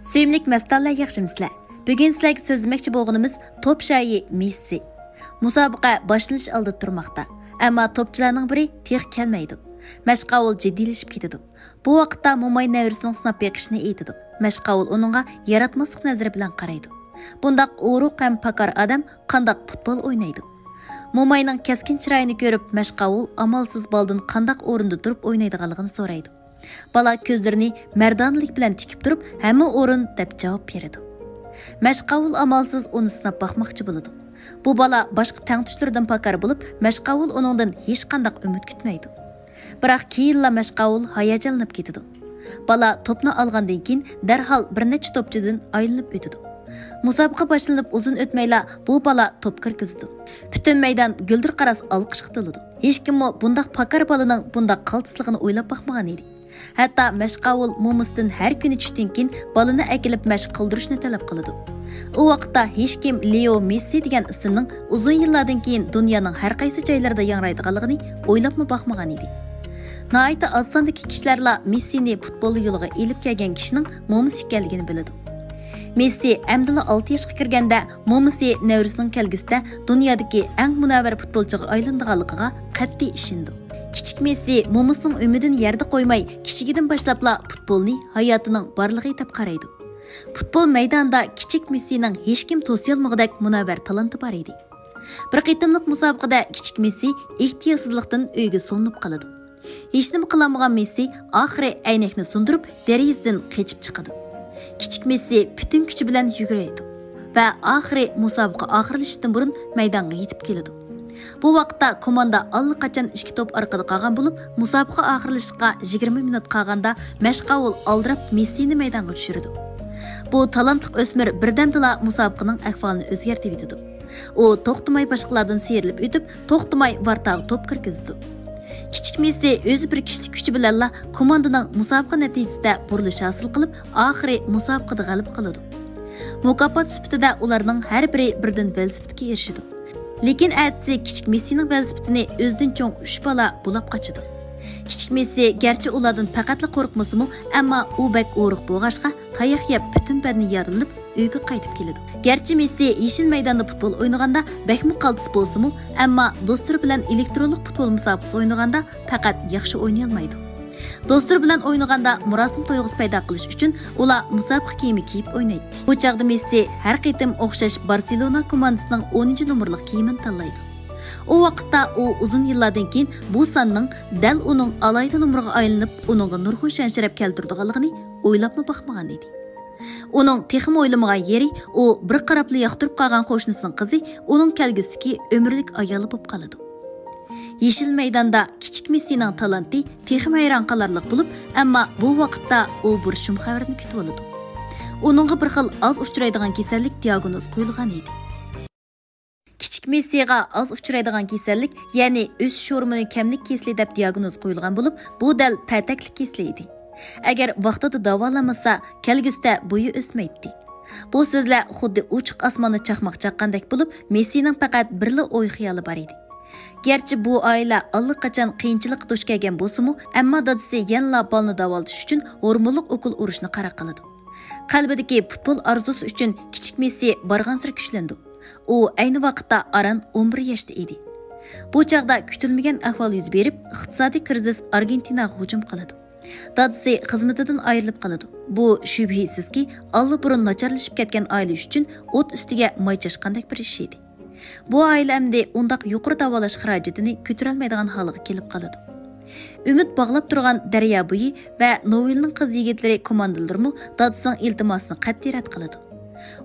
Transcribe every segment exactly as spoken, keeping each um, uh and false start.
سۆيۈملۈك مەستانىلەر، ياخشىمۇسىلەر؟ بۈگۈن سىلەرگە سۆزلىمەكچى بولغىنىمىز توپ شاھى مېسسى. مۇسابىقە باشلىنىش ئالدىدا تۇرماقتا. ئەمما توپچىلارنىڭ بىرى تېخى كەلمەيدۇ. مەشقاۋۇل جىددىيلىشىپ كېتىدۇ. بۇ ۋاقىتتا موماي نەۋرىسىنىڭ سىناپ بېقىشىنى ئېيتىدۇ. مەشقاۋۇل ئۇنىڭغا ياراتماسلىق نەزىرى بىلەن قارايدۇ. بۇنداق ئورۇق ھەم پاكار ئادەم قانداق پۇتبول ئوينايدۇ؟ موماينىڭ كەسكىن چىرايىنى كۆرۈپ، مەشقاۋۇل ئامالسىز بالىدىن قانداق ئورۇندا تۇرۇپ ئوينايدىغانلىقىنى سورايدۇ. بالا كۆزلىرىنى مەردانىلىك بىلەن تىكىپ تۇرۇپ، ھەممە ئورۇن دەپ جاۋاب بېرىدۇ. مەشقاۋۇل ئامالسىز ئۇنى سىناپ باقماقچى بولىدۇ. بۇ بالا باشقا تەڭتۇشلىرىدىن پاكار بولۇپ، مەشقاۋۇل ئۇنىڭدىن ھېچقانداق ئۈمىد كۈتمەيدۇ. بىراق كېيىنلا مەشقاۋۇل ھاياجانلىنىپ كېتىدۇ. بالا توپنى ئالغاندىن كېيىن دەرھال بىر نەچچە توپچىدىن ئايلىنىپ ئۆتىدۇ. مۇسابىقە باشلىنىپ ئۇزۇن ئۆتمەيلا بۇ بالا توپ كىرگۈزىدۇ. پۈتۈن مەيدان گۈلدۈر قاراس ئالقىشقا تولىدۇ. ھېچكىممۇ بۇنداق پاكار بالىنىڭ بۇنداق قالتىسلىقىنى ئويلاپ باقمىغان ئىدى. ھەتتا مەشقاۋۇل مومىسىدىن ھەر كۈنى چۈشتىن كېيىن بالىنى ئەكېلىپ مەشىق قىلدۇرۇشنى تەلەپ قىلىدۇ. ئۇ ۋاقىتتا ھېچكىم لېئو مېسسى دېگەن ئىسىمنىڭ ئۇزۇن يىللاردىن كېيىن دۇنيانىڭ ھەر قايسى جايلىرىدا ياڭرايدىغانلىقىنى ئويلاپمۇ باقمىغان ئىدى. ناھايىتى ئاز ساندىكى كىشىلەرلا مېسسىنى پۇتبول يولىغا ئېلىپ كەلگەن كىشىنىڭ مومىسى ئىكەنلىكىنى بىلىدۇ. مېسسى ئەمدىلا ئالتە ياشقا كىرگەندە، مومىسى نەۋرىسىنىڭ كەلگۈسىدە دۇنيادىكى ئەڭ مۇنەۋۋەر پۇتبولچىغا ئايلىنىدىغانلىقىغا قەتئىي ئىشىنىدۇ. كىچىك مېسسى مومىسىنىڭ ئۈمىدىنى يەردە قويماي، كىچىكىدىن باشلاپلا پۇتبولنى ھاياتىنىڭ بارلىقى دەپ قارايدۇ. پۇتبول مەيدانىدا كىچىك مېسسىنىڭ ھېچكىم توسۇيالمىغۇدەك مۇنەۋۋەر تالانتى بار ئىدى. بىر قېتىملىق مۇسابىقىدە كىچىك مېسسى ئېھتىياتسىزلىقتىن ئۆيگە سولىنىپ قالىدۇ. ھېچنېمە قىلالمىغان مېسسى ئاخىرى ئەينەكنى سۇندۇرۇپ، دېرىزىدىن قېچىپ چىقىدۇ. كىچىك مېسسى پۈتۈن كۈچى بىلەن يۈگۈرەيدۇ ۋە ئاخىرى مۇسابىقە ئاخىرلىشىشتىن بۇرۇن مەيدانغا يېتىپ كېلىدۇ. بۇ ۋاقىتتا كوماندا ئاللىقاچان ئىككى توپ ئارقىدا قالغان بولۇپ، مۇسابىقە ئاخىرلىشىشقا يىگىرمە مىنۇت قالغاندا مەشقاۋۇل ئالدىراپ مېسسىنى مەيدانغا چۈشۈرىدۇ. بۇ تالانتلىق ئۆسمۈر بىردەمدىلا مۇسابىقىنىڭ ئەھۋالىنى ئۆزگەرتىۋېتىدۇ. ئۇ توختىماي باشقىلاردىن سىيرىلىپ ئۆتۈپ، توختىماي ۋارتاغا توپ كىرگۈزىدۇ. كىچىك مېسسى ئۆزى بىر كىشىلىك كۈچى بىلەنلا كوماندىنىڭ مۇسابىقە نەتىجىسىدە بۇرۇلۇش ھاسىل قىلىپ، ئاخىرى مۇسابىقىدە غەلىبە قىلىدۇ. مۇكاپات سۈپىتىدە ئۇلارنىڭ ھەر بىرى بىردىن ۋېلىسىپىتكە ئېرىشىدۇ. لېكىن ئەتىسى كىچىك مېسسىنىڭ ۋېلىسىپىتىنى ئۆزىدىن چوڭ ئۈچ بالا بۇلاپ قاچىدۇ. كىچىك مېسسى گەرچە ئۇلاردىن پەقەتلا قورقمىسىمۇ، ئەمما ئۇ بەك ئورۇق بولغاچقا، تاياق يەپ پۈتۈن بەدىنى يارىلىنىپ، ئۆيگە قايتىپ كېلىدۇ. گەرچە مېسسى يېشىل مەيداندا پۇتبول ئوينىغاندا بەكمۇ قالتىس بولسىمۇ، ئەمما دوستلىرى بىلەن ئېلېكترونلۇق پۇتبول مۇسابىقىسى ئوينىغاندا پەقەت ياخشى ئوينىيالمايدۇ. دوستلىرى بىلەن ئوينىغاندا مۇراسىم تۇيغۇسى پەيدا قىلىش ئۈچۈن ئۇلار مۇسابىقە كىيىمى كىيىپ ئوينايتتى. بۇ چاغدا مېسسى ھەر قېتىم ئوخشاش بارسېلونا كوماندىسىنىڭ ئونىنچى نومۇرلۇق كىيىمىنى تاللايدۇ. ئۇ ۋاقىتتا ئۇ ئۇزۇن يىللاردىن كېيىن بۇ ساننىڭ دەل ئۇنىڭ ئالاھىدە نومۇرىغا ئايلىنىپ، ئۇنىڭغا نۇرغۇن شان-شەرەپ كەلتۈرىدىغانلىقىنى ئويلاپمۇ باقمىغان ئىدى. ئۇنىڭ تېخىمۇ ئويلىمىغان يېرى، ئۇ بىر قاراپلا ياقتۇرۇپ قالغان قوشنىسىنىڭ قىزى ئۇنىڭ كەلگۈسىدىكى ئۆمۈرلۈك ئايالى بولۇپ قالىدۇ. يېشىل مەيداندا كىچىك مېسسىنىڭ تالانتى تېخىمۇ ھەيران قالارلىق بولۇپ، ئەمما بۇ ۋاقىتتا ئۇ بىر شۇم خەۋەرنى كۈتۈۋالىدۇ. ئۇنىڭغا بىر خىل ئاز ئۇچرايدىغان كېسەللىك دىئاگنوز قويۇلغان ئىدى. كىچىك مېسسىغا ئاز ئۇچرايدىغان كېسەللىك، يەنى ئۆسۈش ھورمونى كەملىك كېسىلى دەپ دىئاگنوز قويۇلغان بولۇپ، بۇ دەل پەتەكلىك كېسىلى ئىدى. ئەگەر ۋاقتىدا داۋالانمىسا، كەلگۈسىدە بويى ئۆسمەيتتى. بۇ سۆزلەر خۇددى ئوچۇق ئاسماندا چاقماق چاققاندەك بولۇپ، مېسسىنىڭ پەقەت بىرلا ئوي-خىيالى بار ئىدى. گەرچە بۇ ئائىلە ئاللىقاچان قىيىنچىلىققا دۇچ كەلگەن بولسىمۇ، ئەمما دادىسى يەنىلا بالىنى داۋالىتىش ئۈچۈن ھورمونلۇق ئوكۇل ئۇرۇشنى قارار قىلىدۇ. قەلبىدىكى پۇتبول ئارزۇسى ئۈچۈن كىچىك مېسسى بارغانسېرى كۈچلىنىدۇ. ئۇ ئەينى ۋاقىتتا ئاران ئون بىر ياشتا ئىدى. بۇ چاغدا كۈتۈلمىگەن ئەھۋال يۈز بېرىپ، ئىقتىسادىي كىرىزىس ئارگېنتىناغا ھۇجۇم قىلىدۇ. دادىسى خىزمىتىدىن ئايرىلىپ قالىدۇ. بۇ شۈبھىسىزكى، ئاللىبۇرۇن ناچارلىشىپ كەتكەن ئائىلە ئۈچۈن ئوت ئۈستىگە ماي چاچقاندەك بىر ئىش ئىدى. بۇ ئائىلە ئەمدى ئۇنداق يۇقىرى داۋالاش خىراجىتىنى كۆتۈرەلمەيدىغان ھالغا كېلىپ قالىدۇ. ئۈمىد باغلاپ تۇرغان دەريا بويى ۋە نوۋىلنىڭ قىز يىگىتلىرى كوماندىلىرىمۇ دادىسىنىڭ ئىلتىماسىنى قەتئىي رەت قىلىدۇ.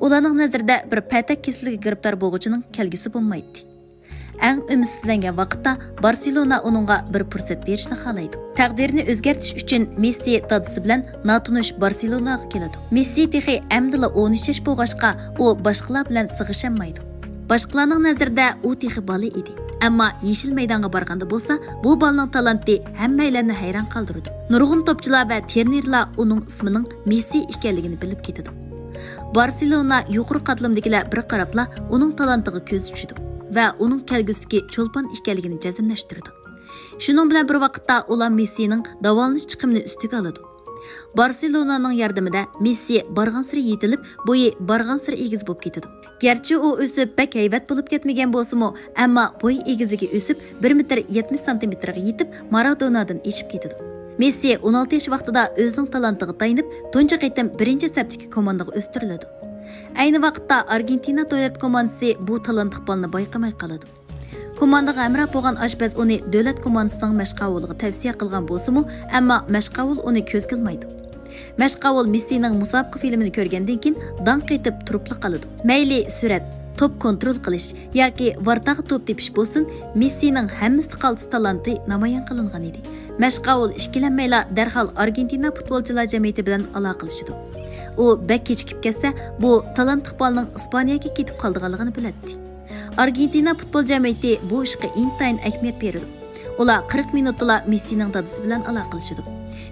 ئۇلارنىڭ نەزىرىدە بىر پەتەك كېسىلىگە گىرىپتار بولغۇچىنىڭ كەلگۈسى بولمايتتى. ئەڭ ئۈمىدسىزلەنگەن ۋاقىتتا بارسېلونا ئۇنىڭغا بىر پۇرسەت بېرىشنى خالايدۇ. تەقدىرىنى ئۆزگەرتىش ئۈچۈن مېسسى دادىسى بىلەن ناتونۇش بارسېلوناغا كېلىدۇ. مېسسى تېخى ئەمدىلا ئون ئۈچ ياش بولغاچقا، ئۇ باشقىلار بىلەن سىغىشالمايدۇ. باشقىلارنىڭ نەزىرىدە ئۇ تېخى بالا ئىدى. ئەمما يېشىل مەيدانغا بارغاندا بولسا، بۇ بالىنىڭ تالانتى ھەممەيلەننى ھەيران قالدۇرىدۇ. نۇرغۇن توپچىلار ۋە تېرنېرلار ئۇنىڭ ئىسمىنىڭ مېسسى ئىكەنلىكىنى بىلىپ كېتىدۇ. بارسېلونا يۇقىرى قاتلىمىدىكىلەر بىر قاراپلا ئۇنىڭ تالانتىغا كۆز چۈشىدۇ ۋە ئۇنىڭ كەلگۈسىدىكى چولپان ئىكەنلىكىنى جەزملەشتۈرىدۇ. شۇنىڭ بىلەن بىر ۋاقىتتا ئۇلار مېسسىنىڭ داۋالىنىش چىقىمىنى ئۈستىگە ئالىدۇ. بارسېلونانىڭ ياردىمىدە مېسسى بارغانسېرى يېتىلىپ، بويى بارغانسېرى ئېگىز بولۇپ كېتىدۇ. گەرچە ئۇ ئۆسۈپ بەك ھەيۋەت بولۇپ كەتمىگەن بولسىمۇ، ئەمما بوي ئېگىزلىكى ئۆسۈپ، بىر مېتىر يەتمىش سانتىمېتىرغا يېتىپ، مارادونادىن ئېشىپ كېتىدۇ. مېسسى ئون ئالتە ياش ۋاقتىدا ئۆزىنىڭ تالانتىغا تايىنىپ، تۇنجى قېتىم بىرىنچى سەپتىكى كوماندىغا ئۆستۈرۈلىدۇ. ئەينى ۋاقىتتا ئارگېنتىنا دۆلەت كوماندىسى بۇ تالانتلىق بالىنى بايقىماي قالىدۇ. كوماندىغا ھەمراھ بولغان ئاشپەز ئۇنى دۆلەت كوماندىسىنىڭ مەشقاۋۇلىغا تەۋسىيە قىلغان بولسىمۇ، ئەمما مەشقاۋۇل ئۇنى كۆزگە ئىلمايدۇ. مەشقاۋۇل مېسسىنىڭ مۇسابىقە فىلىمىنى كۆرگەندىن كېيىن داڭ قېتىپ تۇرۇپلا قالىدۇ. مەيلى سۈرئەت، توپ كونترول قىلىش ياكى ۋارتاغا توپ تېپىش بولسۇن، مېسسىنىڭ ھەممىسىدە قالتىس تالانتى نامايان قىلىنغان ئىدى. مەشقاۋۇل ئىككىلەنمەيلا دەرھال ئارگېنتىنا پۇتبولچىلار جەمئىيىتى بىلەن ئالاقىلىشىدۇ. ئۇ بەك كېچىكىپ كەتسە، بۇ تالانتلىق بالىنىڭ ئىسپانىيەگە كېتىپ قالىدىغانلىقىنى بىلەتتى. ئارگېنتىنا پۇتبول جەمئىيىتى بۇ ئىشقا ئىنتايىن ئەھمىيەت بېرىدۇ. ئۇلار قىرىق مىنۇتتىلا مېسسىنىڭ دادىسى بىلەن ئالاقىلىشىدۇ.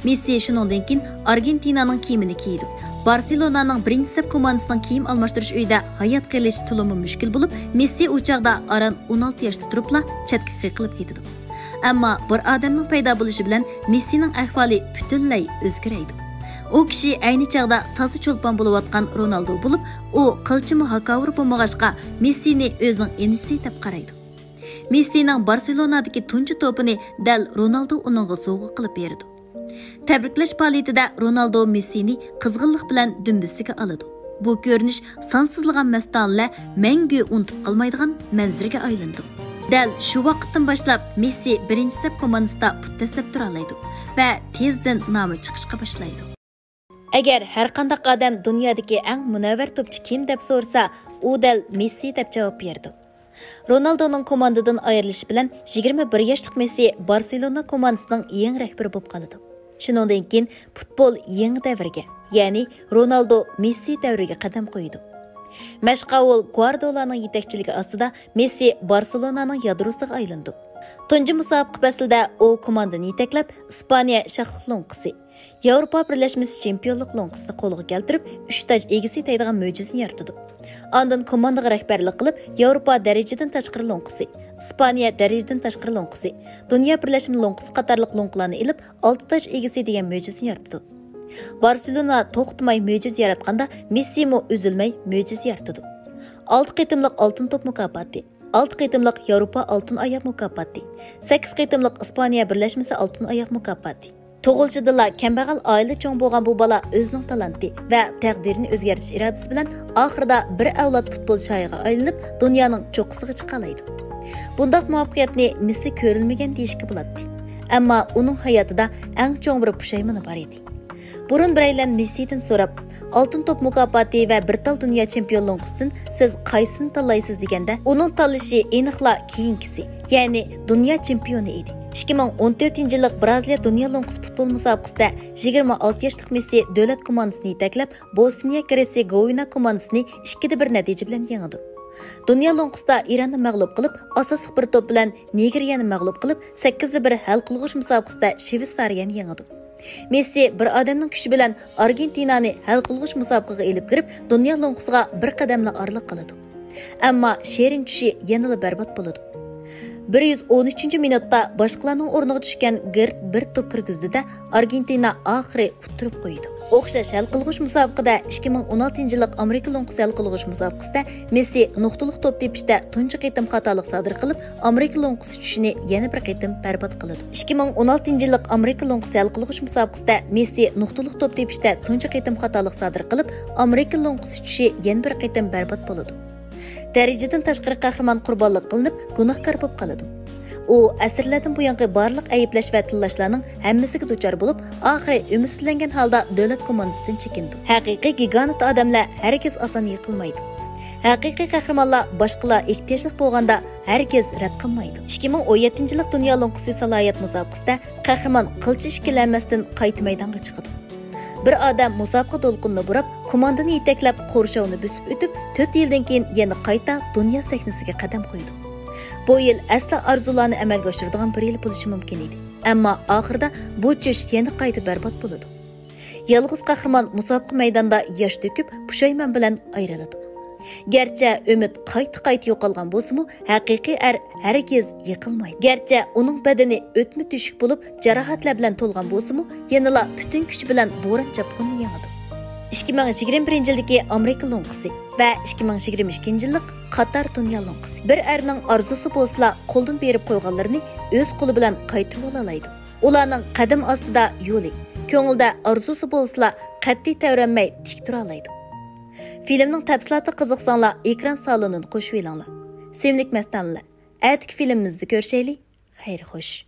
مېسسى شۇنىڭدىن كېيىن ئارگېنتىنانىڭ كىيىمىنى كىيىدۇ. بارسېلونانىڭ بىرىنچى سەپ كوماندىسىنىڭ كىيىم ئالماشتۇرۇش ئۆيىدە ھايات قېلىش تولىمۇ مۈشكۈل بولۇپ، مېسسى ئۇ چاغدا ئاران ئون ئالتە ياشتا تۇرۇپلا چەتكە قېقىلىپ كېتىدۇ. ئەمما بىر ئادەمنىڭ پەيدا بولۇشى بىلەن مېسسىنىڭ ئەھۋالى پۈتۈنلەي ئۆزگىرەيدۇ. ئۇ كىشى ئەينى چاغدا تازا چولپان بولۇۋاتقان رونالدو بولۇپ، ئۇ قىلچىمۇ ھاكاۋۇر بولمىغاچقا، مېسسىنى ئۆزىنىڭ ئىنىسى دەپ قارايدۇ. مېسسىنىڭ بارسېلونادىكى تۇنجى توپىنى دەل رونالدو ئۇنىڭغا سوۋغا قىلىپ بېرىدۇ. تەبرىكلەش پائالىيىتىدە رونالدو مېسسىنى قىزغىنلىق بىلەن دۈمبىسىگە ئالىدۇ. بۇ كۆرۈنۈش سانسىزلىغان مەستانىلەر مەڭگۈ ئۇنتۇپ قالمايدىغان مەنزىرىگە ئايلىنىدۇ. دەل شۇ ۋاقىتتىن باشلاپ مېسسى بىرىنچى سەپ كوماندىسىدا پۇت دەسسەپ تۇرالايدۇ ۋە تېزدىن نامى چىقىشقا باشلايدۇ. ئەگەر ھەرقانداق ئادەم دۇنيادىكى ئەڭ مۇنەۋۋەر توپچى كىم دەپ سورىسا، ئۇ دەل مېسسى دەپ جاۋاب بېرىدۇ. رونالدونىڭ كوماندىدىن ئايرىلىشى بىلەن يىگىرمە بىر ياشلىق مېسسى بارسېلونا كوماندىسىنىڭ يېڭى رەھبىرى بولۇپ قالىدۇ. شۇنىڭدىن كېيىن پۇتبول يېڭى دەۋرگە، يەنى رونالدو مېسسى دەۋرىگە قەدەم قويىدۇ. مەشقاۋۇل گۋاردىئولانىڭ يېتەكچىلىكى ئاستىدا مېسسى بارسېلونانىڭ يادروسىغا ئايلىنىدۇ. تۇنجى مۇسابىقە پەسلىدە ئۇ كوماندىنى يېتەكلەپ، ئىسپانىيە شاھلىق لوڭقىسى، ياۋروپا بىرلەشمىسى چېمپىيونلۇق لوڭقىسىنى قولغا كەلتۈرۈپ، ئۈچ تاج ئىگىسى دەيدىغان مۆجىزىنى يارىتىدۇ. ئاندىن كوماندىغا رەھبەرلىك قىلىپ، ياۋروپا دەرىجىدىن تاشقىرى لوڭقىسى، ئىسپانىيە دەرىجىدىن تاشقىرى لوڭقىسى، دۇنيا بىرلەشمە لوڭقىسى قاتارلىق لوڭقىلارنى ئېلىپ، ئالتە تاج ئىگىسى دېگەن مۆجىزىنى يارىتىدۇ. بارسېلونا توختىماي مۆجىزە ياراتقاندا، مېسسىمۇ ئۈزۈلمەي مۆجىزە يارىتىدۇ. ئالتە قېتىملىق ئالتۇن توپ مۇكاپاتى، ئالتە قېتىملىق ياۋروپا ئالتۇن ئاياغ مۇكاپاتى، سەككىز قېتىملىق ئىسپانىيە بىرلەشمىسى ئالتۇن ئاياغ مۇكاپاتى. تۇغۇلۇشىدىلا كەمبەغەل ئائىلىدە چوڭ بولغان بۇ بالا ئۆزىنىڭ تالانتى ۋە تەقدىرىنى ئۆزگەرتىش ئىرادىسى بىلەن ئاخىرىدا بىر ئەۋلاد پۇتبول شاھىغا ئايلىنىپ، دۇنيانىڭ چوققىسىغا چىقالايدۇ. بۇنداق مۇۋەپپەقىيەتنى مېسسى كۆرۈلمىگەن دېيىشكە بولاتتى. ئەمما ئۇنىڭ ھاياتىدا ئەڭ چوڭ بىر پۇشايمىنى بار ئىدى. بۇرۇن بىرەيلەن مېسسىدىن سوراپ، ئالتۇن توپ مۇكاپاتى ۋە بىر تال دۇنيا چېمپىيون لوڭقىسىدىن سىز قايسىسىنى تاللايسىز دېگەندە، ئۇنىڭ تاللىشى ئېنىقلا كېيىنكىسى، يەنى دۇنيا چېمپىيونى ئىدى. ئىككى مىڭ ئون تۆتىنچى يىللىق برازىلىيە دۇنيا لوڭقىسى پۇتبول مۇسابىقىسىدە يىگىرمە ئالتە ياشلىق مېسسى دۆلەت كوماندىسىنى يېتەكلەپ، بوسنىيە گېرتسېگوۋىنا كوماندىسىنى ئىككىدە بىر نەتىجە بىلەن يېڭىدۇ. دۇنيا لوڭقىسىدا ئىراننى مەغلۇپ قىلىپ، ئاساسلىق بىر توپ بىلەن نېگرىيەنى مەغلۇپ قىلىپ، سەككىزدە بىر ھەل قىلغۇچ مۇسابىقىسىدە شۋېتسارىيەنى يېڭىدۇ. مېسسى بىر ئادەمنىڭ كۈچى بىلەن ئارگېنتىنانى ھەل قىلغۇچ مۇسابىقىگە ئېلىپ كىرىپ، دۇنيا لوڭقىسىغا بىر قەدەملا ئارىلىق قىلىدۇ. ئەمما شېرىن چۈشى يەنىلا بەربات بولىدۇ. بىر يۈز ئون ئۈچىنچى مىنۇتتا باشقىلارنىڭ ئورنىغا چۈشكەن گېرت بىر توپ كىرگۈزدى-دە، ئارگېنتىنا ئاخىرى ئۇتتۇرۇپ قويىدۇ. ئوخشاش ھەل قىلغۇچ مۇسابىقىدە ئىككى مىڭ ئون ئالتىنچى يىللىق ئامېرىكا لوڭقىسى ھەل قىلغۇچ مۇسابىقىسىدە مېسسى نۇقتىلىق توپ تېپىشتە تۇنجى قېتىم خاتالىق سادىر قىلىپ، ئامېرىكا لوڭقىسى چۈشىنى يەنە بىر قېتىم بەربات قىلىدۇ. ئىككى مىڭ ئون ئالتىنچى يىللىق ئامېرىكا لوڭقىسى ھەل قىلغۇچ مۇسابىقىسىدە مېسسى نۇقتىلىق توپ تېپىشتە تۇنجى قېتىم خاتالىق سادىر قىلىپ، ئامېرىكا لوڭقىسى چۈشى يەنە بىر قېتىم بەربات بولىدۇ. دەرىجىدىن تاشقىرى قەھرىمان قۇربانلىق قىلىنىپ، گۇناھكار بولۇپ قالىدۇ. ئۇ ئەسىرلەردىن بۇيانقى بارلىق ئەيىبلەش ۋە تىللاشلارنىڭ ھەممىسىگە دۇچار بولۇپ، ئاخىرى ئۈمىدسىزلەنگەن ھالدا دۆلەت كوماندىسىدىن چېكىنىدۇ. ھەقىقىي گىگانت ئادەملەر ھەرگىز ئاسان يىقىلمايدۇ. ھەقىقىي قەھرىمانلار باشقىلار ئېھتىياجلىق بولغاندا ھەرگىز رەت قىلمايدۇ. ئىككى مىڭ ئون يەتتىنچى يىللىق دۇنيا لوڭقىسى سالاھىيەت مۇسابىقىسىدە قەھرىمان قىلچە ئىككىلەنمەستىن قايتا مەيدانغا چىقىدۇ. بىر ئادەم مۇسابىقە دولقۇنىنى بۇراپ، كوماندىنى يېتەكلەپ، قورشاۋنى بۆسۈپ ئۆتۈپ، تۆت يىلدىن كېيىن يەنە قايتا دۇنيا سەھنىسىگە قەدەم قويىدۇ. بۇ يىل ئەسلى ئارزۇلارنى ئەمەلگە ئاشۇرىدىغان بىر يىل بولۇشى مۇمكىن ئىدى. ئەمما ئاخىرىدا بۇ چۈش يەنە قايتا بەربات بولىدۇ. يالغۇز قەھرىمان مۇسابىقە مەيدانىدا ياش تۆكۈپ، پۇشايمان بىلەن ئايرىلىدۇ. گەرچە ئۈمىد قايتا-قايتا يوقالغان بولسىمۇ، ھەقىقىي ئەر ھەرگىز يىقىلمايدۇ. گەرچە ئۇنىڭ بەدىنى ئۆتمە تۆشۈك بولۇپ، جاراھەتلەر بىلەن تولغان بولسىمۇ، يەنىلا پۈتۈن كۈچى بىلەن بوران-چاپقۇننى يېڭىدۇ. ئىككى مىڭ يىگىرمە بىرىنچى يىلدىكى ئامېرىكا لوڭقىسى ۋە ئىككى مىڭ يىگىرمە ئىككىنچى يىللىق قاتار دۇنيا لوڭقىسى. بىر ئەرنىڭ ئارزۇسى بولسىلا، قولدىن بېرىپ قويغانلىرىنى ئۆز قولى بىلەن قايتۇرۇۋالالايدۇ. ئۇلارنىڭ قەدەم ئاستىدا يولى، كۆڭلىدە ئارزۇسى بولسىلا، قەتئىي تەۋرەنمەي تىك تۇرالايدۇ. فىلىمنىڭ تەپسىلاتىغا قىزىقساڭلار، ئېكران سالونىنى قوشۇۋېلىڭلار. سۆيۈملۈك مەستانىلەر، ئەتىكى فىلىمىمىزدە كۆرۈشەيلى. خەير خوش.